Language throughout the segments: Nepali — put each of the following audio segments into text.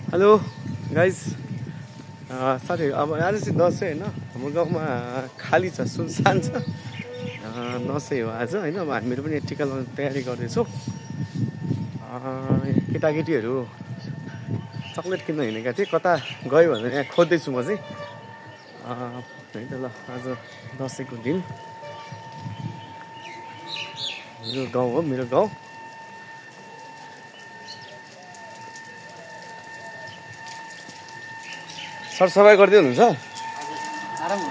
हेलो गाइस, साथीहरू अब आज चाहिँ दसैँ होइन, हाम्रो गाउँमा खाली छ, सुनसान छ। दसैँ हो आज होइन। अब हामीहरू पनि टिका लगाउने तयारी गर्दैछौँ। केटाकेटीहरू चक्लेट किन्न हिँडेका थिएँ, कता गयो भनेर यहाँ खोज्दैछु म चाहिँ। है त ल, आज दसैँको दिन मेरो गाउँ हो, मेरो गाउँ। सरसफाइ गर्दै हुनुहुन्छ?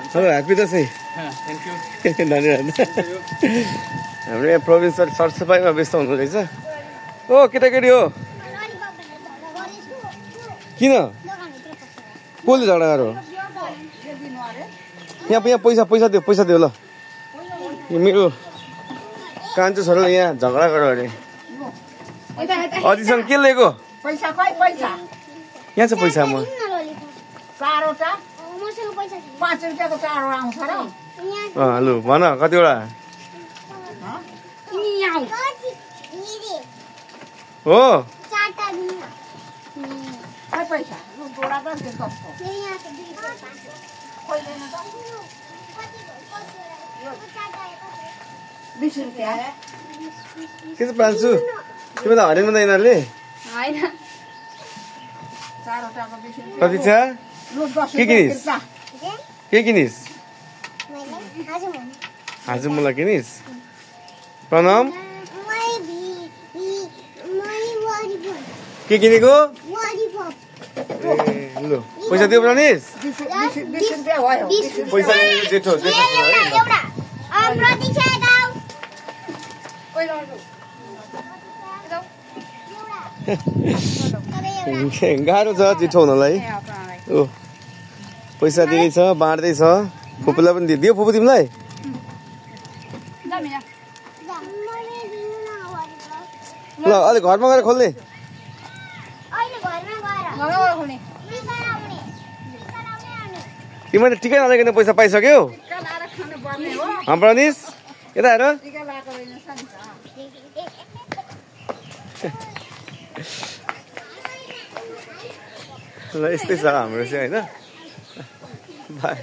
Hello, happy Dashain. धन्यवाद। हाम्रो यहाँ प्रवीण सर सरसफाइमा व्यस्त हुनु रहेछ। ओ केटाकेटी हो, किन कसले झगडा गरो? यहाँ पैसा दियो ल। यो मेरो कान्छो छोराले यहाँ झगडा गऱ्यो अरे। अझैसम्म के लिएको? यहाँ छ पैसा। म चारवटा 5 रुपियाँको चारवटा आउँछ र। लु भन कतिवटा हो? पैसा 20 रुपियाँ। के चाहिँ पाल्छु तिमीलाई हरेन त यिनीहरूले? कति छ? के किनिस्? के किनिस्? हाजुमुला किनिस्? प्रणाम। के किनेको? लु पैसा दियो प्रनिस। पैसा जेठो गाह्रो छ जेठो हुनलाई। ओ पैसा दिँदैछ, बाँड्दैछ। फुपूलाई पनि दियो फुपू तिमीलाई? ल अलिक घरमा गएर खोल्ने। तिमीले टिका नलाइकन पैसा पाइसक्यौ? प्रनिस यता हेर। ल यस्तै छ हाम्रो चाहिँ होइन। बाई।